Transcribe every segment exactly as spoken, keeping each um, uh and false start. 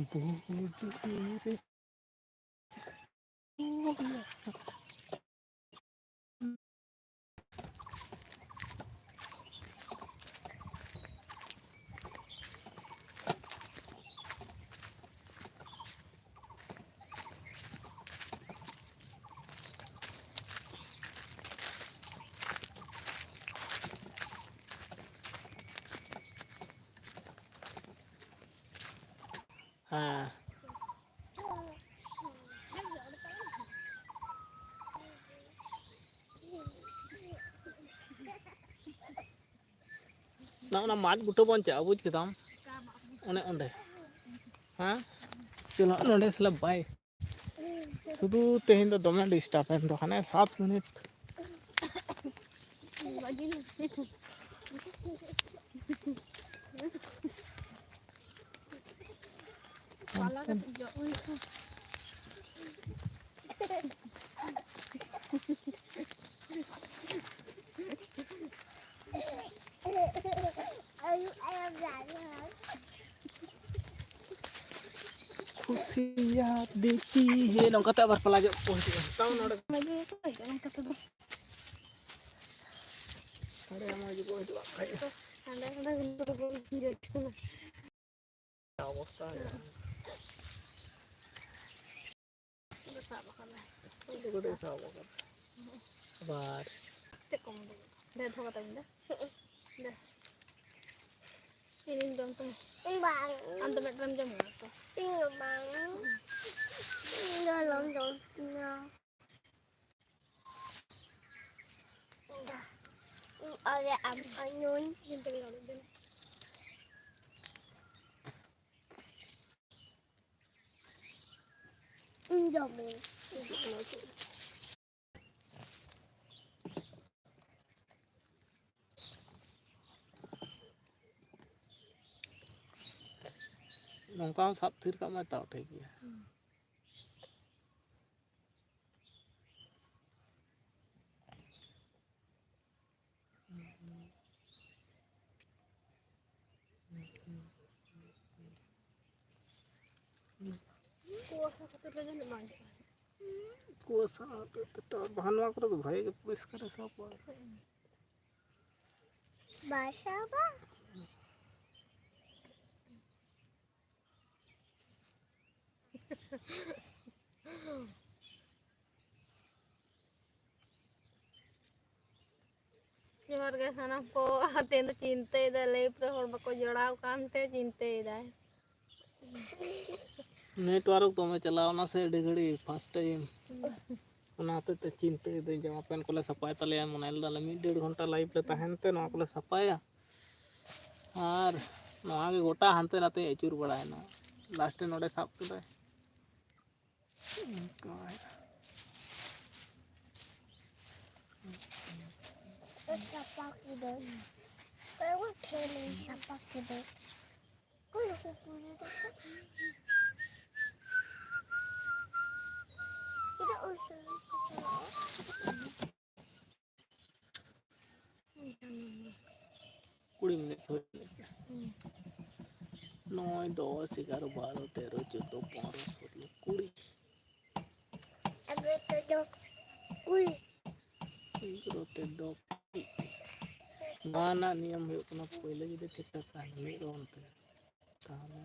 ᱵᱩᱨᱩ ᱨᱮ᱾ ᱦᱮᱸ᱾ ᱱᱟ, ᱚᱱᱟ ᱢᱟᱫ ᱵᱩᱴᱟᱹ ᱵᱚᱱ ᱪᱟᱜᱼᱟ, ᱵᱩᱡᱽ ᱠᱮᱫᱟᱢ? ᱚᱱᱮ ᱚᱸᱰᱮ᱾ ᱦᱮᱸ? ᱪᱚᱞᱚ, ᱱᱚᱸᱰᱮ ᱥᱟᱞᱟ ᱵᱟᱭ᱾ ᱥᱩᱫᱷᱩ ᱛᱮᱦᱮᱧ ᱫᱚ ᱫᱚᱢᱮ ᱰᱤᱥᱴᱟᱵᱽ ᱮᱱ ᱫᱚ, ᱦᱟᱱᱮ ᱥᱟᱛ ᱢᱤᱱᱤᱴ᱾ ᱯᱟᱞᱟ ᱠᱟᱹᱴᱤᱡ ᱡᱚᱜ ᱦᱩᱭᱩᱜᱼᱟ᱾ ᱠᱷᱩᱥᱤᱭᱟ ᱫᱤᱠᱤ ᱦᱮ, ᱱᱚᱝᱠᱟᱛᱮ ᱟᱵᱟᱨ ᱯᱟᱞᱟ ᱡᱚᱜ ᱠᱚ ᱦᱤᱡᱩᱜᱼᱟ᱾ ᱛᱟᱣ ᱱᱚᱰᱮ ᱢᱟᱹᱡᱷᱤ ᱠᱚ ᱦᱤᱡᱩᱜᱼᱟ ᱱᱚᱝᱠᱟ ᱛᱮᱫᱚ᱾ ᱦᱟᱸᱰᱮ ᱢᱟᱹᱡᱷᱤ ᱠᱚ ᱦᱤᱡᱩᱜᱼᱟ ᱠᱷᱟᱡ᱾ ᱦᱟᱸᱰᱮ, ᱦᱟᱸᱰᱮ ᱜᱩᱞᱴᱷᱤ ᱠᱟᱱᱟ᱾ ᱚᱵᱚᱥᱛᱟ ᱦᱩᱭᱩᱜᱼᱟ᱾ ᱥᱟᱵ ᱟᱠᱟᱫᱟᱭ᱾ ᱩᱱᱠᱩ ᱠᱚᱫᱚ ᱥᱟᱵ ᱟᱠᱟᱫᱟ᱾ ᱟᱵᱟᱨ ᱪᱮᱫ ᱠᱚᱢ ᱩᱰᱩᱠ? ᱰᱷᱮᱨ ᱫᱚᱦᱚ ᱠᱟᱛᱟᱧ ᱫᱚ᱾ ᱫᱮ᱾ ᱤᱧᱤᱧ ᱡᱚᱢ ᱛᱟᱢᱟ᱾ ᱤᱧ ᱵᱟᱝ᱾ ᱟᱢ ᱫᱚ ᱢᱤᱫᱴᱟᱝ ᱡᱚᱢ ᱢᱮ ᱛᱚ᱾ ᱤᱧ ᱫᱚ ᱵᱟᱝ᱾ ᱤᱧ ᱫᱚ ᱞᱚᱢ ᱡᱚᱢ ᱛᱤᱧᱟ᱾ ᱟᱨ ᱟᱢ ᱟᱨ ᱱᱩᱭ᱾ ᱤᱧ ᱡᱚᱢᱟᱹᱧ᱾ ᱱᱚᱝᱠᱟ ᱦᱚᱸ ᱥᱟᱵ ᱛᱷᱤᱨ ᱠᱟᱜ ᱢᱟ, ᱛᱟᱣ ᱴᱷᱤᱠ ᱜᱮᱭᱟ᱾ ᱠᱩᱣᱟᱹᱥᱟ ᱠᱷᱟᱹᱛᱤᱨ ᱛᱮ ᱡᱟᱹᱱᱤᱡ ᱵᱟᱝ ᱦᱤᱡᱩᱜᱼᱟ᱾ ᱠᱩᱣᱟᱹᱥᱟ ᱦᱚᱛᱮᱡ ᱛᱮ ᱴᱟᱣᱟᱨ ᱵᱟᱝ, ᱱᱚᱣᱟ ᱠᱚᱨᱮ ᱫᱚ ᱵᱷᱟᱜᱮ ᱜᱮ ᱯᱚᱨᱤᱥᱠᱟᱨ ᱮ ᱥᱟᱵᱟ᱾ ᱵᱟᱭ ᱥᱟᱵᱟ᱾ ᱡᱚᱦᱟᱨ ᱜᱮ ᱥᱟᱱᱟᱢ ᱠᱚ᱾ ᱛᱮᱦᱮᱧ ᱫᱚ ᱪᱤᱱᱛᱟᱹᱭᱮᱫᱟᱭ, live ᱨᱮ ᱦᱚᱲ ᱵᱟᱠᱚ ᱡᱚᱲᱟᱣ ᱠᱟᱱᱛᱮ ᱪᱤᱱᱛᱟᱹᱭᱮᱫᱟᱭ᱾ Network ᱫᱚᱢᱮ ᱪᱟᱞᱟᱣᱱᱟ ᱥᱮ ᱟᱹᱰᱤ ᱜᱷᱟᱹᱲᱤᱡ first time᱾ ᱚᱱᱟ ᱦᱚᱛᱮᱡ ᱛᱮ ᱪᱤᱱᱛᱟᱹᱭᱮᱫᱟᱹᱧ ᱡᱟᱢᱟ pant ᱠᱚᱞᱮ ᱥᱟᱯᱷᱟᱭ ᱛᱟᱞᱮᱭᱟ, ᱢᱚᱱᱮ ᱞᱮᱫᱟᱞᱮ ᱢᱤᱫ ᱰᱮᱲ ᱜᱷᱚᱱᱴᱟ live ᱞᱮ ᱛᱟᱦᱮᱱ ᱛᱮ ᱱᱚᱣᱟ ᱠᱚᱞᱮ ᱥᱟᱯᱷᱟᱭᱟ᱾ ᱟᱨ ᱱᱚᱣᱟ ᱜᱮ ᱜᱚᱴᱟ ᱦᱟᱱᱛᱮ ᱱᱟᱛᱮ ᱟᱹᱪᱩᱨ ᱵᱟᱲᱟᱭᱮᱱᱟ, last ᱨᱮ ᱱᱚᱰᱮ ᱥᱟᱵ ᱠᱮᱫᱟᱭ᱾ ᱥᱟᱯᱷᱟ ᱠᱮᱫᱟᱹᱧ᱾ ᱚᱠᱚᱭ ᱠᱚ ᱴᱷᱮᱱ ᱤᱧ ᱥᱟᱯᱷᱟ ᱠᱮᱫᱟᱹᱧ᱾ ᱚᱠᱚᱭ ᱠᱚ ᱠᱩᱞᱤ ᱫᱟᱠᱚ? ᱪᱮᱫᱟᱜ ᱩᱥᱟᱹᱨᱟ ᱥᱟᱯᱷᱟ? ᱠᱩᱲᱤ ᱢᱤᱱᱤᱴ ᱦᱩᱭ ᱞᱮᱱ ᱜᱮ᱾ ᱦᱩᱸ᱾ ᱱᱚᱭ, ᱫᱚᱥ, ᱮᱜᱟᱨᱚ, ᱵᱟᱨᱚ, ᱛᱮᱨᱚ, ᱪᱳᱫᱽᱫᱚ, ᱯᱚᱱᱨᱚ, ᱥᱳᱞᱳ, ᱠᱩᱲᱤ᱾ ᱟᱜᱮ ᱛᱮᱫᱚ ᱠᱩᱲᱤ᱾ ᱮᱜᱟᱨᱚ ᱛᱮᱫᱚ ᱠᱩᱲᱤ᱾ ᱱᱚᱣᱟ ᱨᱮᱱᱟᱜ ᱱᱤᱭᱚᱢ ᱦᱩᱭᱩᱜ ᱠᱟᱱᱟ, ᱯᱳᱭᱞᱳ ᱡᱩᱫᱤ ᱴᱷᱤᱠ ᱴᱷᱟᱠ ᱛᱟᱦᱮᱱᱟ, ᱢᱤᱫ round ᱛᱮ, ᱛᱟᱦᱚᱞᱮ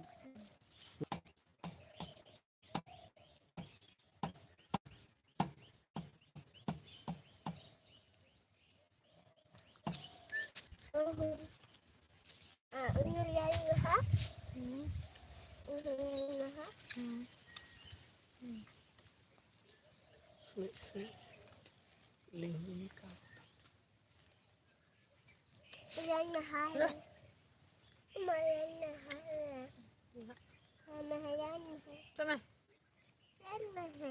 ᱦᱩᱸ᱾ ᱦᱩᱸ᱾ ᱦᱩᱸ᱾ ᱥᱩᱡ, ᱥᱩᱡ᱾ ᱞᱤᱝ, ᱞᱤᱝ ᱠᱟ᱾ ᱦᱮᱸ᱾ ᱪᱟᱞᱟᱜ ᱢᱮ᱾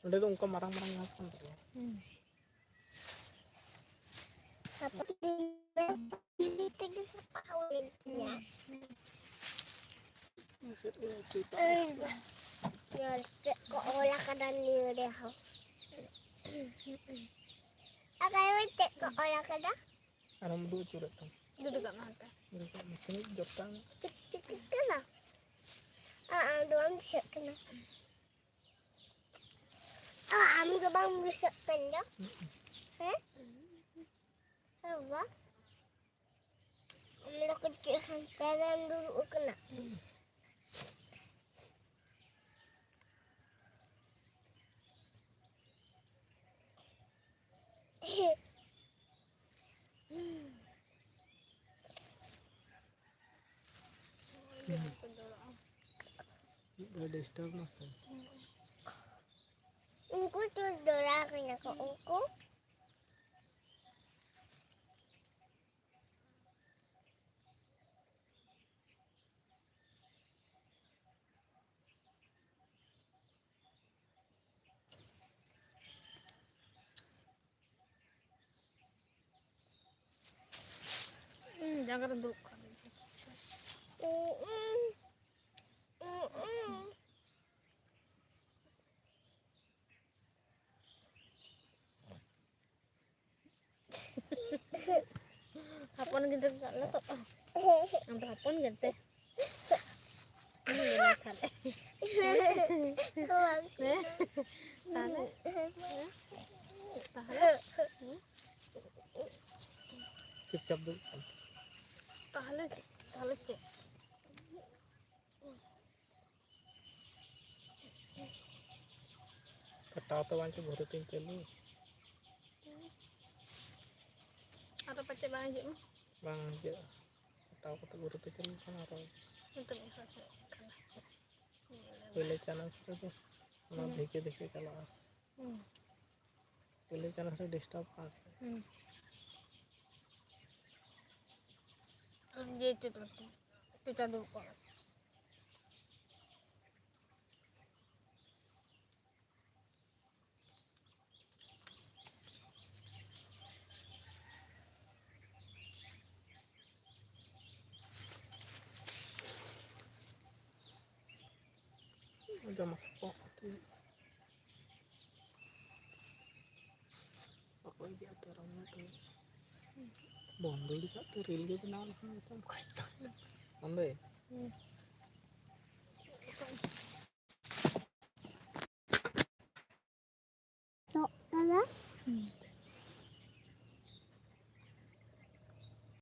ᱚᱸᱰᱮ ᱫᱚ ᱚᱱᱠᱟ ᱢᱟᱨᱟᱝ ᱢᱟᱨᱟᱝ ᱜᱷᱟᱥ ᱠᱟᱱ ᱛᱟᱠᱚᱣᱟ᱾ ᱦᱩᱸ᱾ ᱥᱟᱯᱟ ᱠᱤᱫᱟᱹᱧ, ᱛᱮᱜᱮ ᱥᱟᱯᱟ ᱦᱩᱭᱮᱱ ᱛᱤᱧᱟ᱾ ᱮᱥᱮᱫ ᱜᱮ ᱪᱩᱭ ᱯᱟᱲᱟᱜ ᱠᱟᱱᱟ᱾ ᱧᱮᱞ ᱪᱮᱫ ᱠᱚ ᱚᱞ ᱟᱠᱟᱫᱟ ᱱᱤᱭᱟᱹ ᱨᱮᱦᱚᱸ᱾ ᱟᱨ ᱪᱮᱫ ᱠᱚ ᱚᱞ ᱟᱠᱟᱫᱟ? ᱟᱨᱦᱚᱸᱢ ᱩᱫᱩᱜ ᱟᱹᱪᱩᱨᱮᱫ ᱛᱟᱢᱟ᱾ ᱩᱫᱩᱜ ᱠᱟᱜ ᱢᱮ ᱦᱟᱱᱛᱮ᱾ ᱩᱫᱩᱜ ᱠᱟᱜ ᱢᱮ, ᱛᱤᱱᱟᱹᱜ ᱡᱳᱨ ᱛᱟᱢ᱾ ᱪᱤᱠ ᱪᱤᱠ ᱪᱤᱠ ᱠᱟᱱᱟ᱾ ᱟᱢ ᱫᱚ ᱵᱟᱢ ᱫᱤᱥᱟᱹᱜ ᱠᱟᱱᱟ᱾ ᱟᱢ ᱫᱚ ᱵᱟᱢ ᱫᱤᱥᱟᱹᱜ ᱠᱟᱱ ᱫᱚ᱾ ᱦᱮᱸ? ᱦᱮᱸ ᱵᱟᱵᱟ? ᱟᱢ ᱫᱚ ᱠᱟᱹᱴᱤᱡ ᱦᱟᱱᱛᱮ ᱨᱮᱢ ᱫᱩᱲᱩᱵ ᱟᱠᱟᱱᱟ᱾ ᱢᱤᱫ ᱫᱷᱟᱣ ᱰᱤᱥᱴᱟᱵᱽ ᱱᱟ ᱥᱮ? ᱩᱱᱠᱩ ᱪᱚ ᱡᱚᱲᱟ ᱠᱟᱱᱟ ᱠᱚ, ᱩᱱᱠᱩ᱾ ᱦᱩᱸ, ᱡᱟᱸᱜᱟ ᱨᱮ ᱫᱩᱲᱩᱵ ᱠᱟᱜ ᱢᱮ᱾ ᱦᱚᱯᱚᱱ ᱜᱤᱫᱽᱨᱟᱹ ᱠᱚ ᱟᱞᱚ ᱛᱚ᱾ ᱟᱢ ᱫᱚ ᱦᱚᱯᱚᱱ ᱜᱮᱛᱮ᱾ ᱦᱮᱸ, ᱛᱟᱦᱞᱮ᱾ ᱦᱮᱸ? ᱛᱟᱦᱞᱮ? ᱛᱟᱦᱞᱮ? ᱦᱮᱸ? ᱪᱩᱯᱪᱟᱯ ᱫᱩᱲᱩᱵ ᱠᱟᱱ᱾ ᱛᱟᱦᱞᱮ ᱪᱮᱫ? ᱛᱟᱦᱞᱮ ᱪᱮᱫ? ᱠᱟᱴᱟᱣ ᱛᱚ ᱵᱟᱝ ᱪᱚ ᱜᱷᱩᱨᱩ ᱛᱤᱧ ᱪᱟᱹᱞᱩ᱾ ᱟᱫᱚ ᱯᱟᱪᱮᱫ ᱵᱟᱝ ᱦᱤᱡᱩᱜ ᱢᱟ᱾ ᱵᱟᱝ ᱦᱤᱡᱩᱜᱼᱟ᱾ ᱠᱟᱴᱟᱣ ᱠᱟᱛᱮ ᱜᱷᱩᱨᱩ ᱛᱮ ᱪᱟᱹᱞᱩ ᱞᱮᱠᱷᱟᱱ ᱟᱨᱚ ᱱᱤᱛᱚᱜ ᱢᱤᱫ ᱦᱚᱲ ᱦᱮᱡ ᱠᱟᱱᱟ᱾ ᱯᱳᱭᱞᱳ ᱪᱟᱱᱟᱪ ᱨᱮᱫᱚ ᱚᱱᱟ ᱦᱩᱸ᱾ ᱫᱷᱤᱠᱮ ᱫᱷᱤᱠᱮ ᱪᱟᱞᱟᱜᱼᱟ᱾ ᱦᱩᱸ᱾ ᱯᱳᱭᱞᱳ ᱪᱟᱱᱟᱪ ᱨᱮ ᱰᱤᱥᱴᱟᱵᱽ ᱠᱟᱜᱼᱟ ᱥᱮ? ᱦᱩᱸ᱾ ᱟᱢ ᱡᱮ ᱪᱮᱫ ᱞᱮᱠᱟ? ᱪᱮᱫ ᱞᱮᱠᱟ ᱫᱩᱲᱩᱵ ᱠᱚᱜ ᱢᱮ᱾ ᱡᱚᱢ ᱥᱟᱯᱟ ᱠᱟᱛᱮ ᱚᱠᱚᱭ ᱜᱮ ᱛᱮᱨᱚ ᱢᱤᱱᱤᱴ ᱦᱩᱭ ᱵᱚᱱᱫᱚ ᱤᱫᱤ ᱠᱟᱜ ᱛᱮ ᱨᱤᱞ ᱜᱮ ᱵᱮᱱᱟᱣ ᱞᱮᱠᱷᱟᱱ ᱱᱤᱛᱚᱝ ᱠᱷᱚᱡ ᱫᱚ᱾ ᱵᱚᱱᱫᱚᱭ? ᱦᱩᱸ᱾ ᱛᱚᱜ ᱠᱟᱫᱟ᱾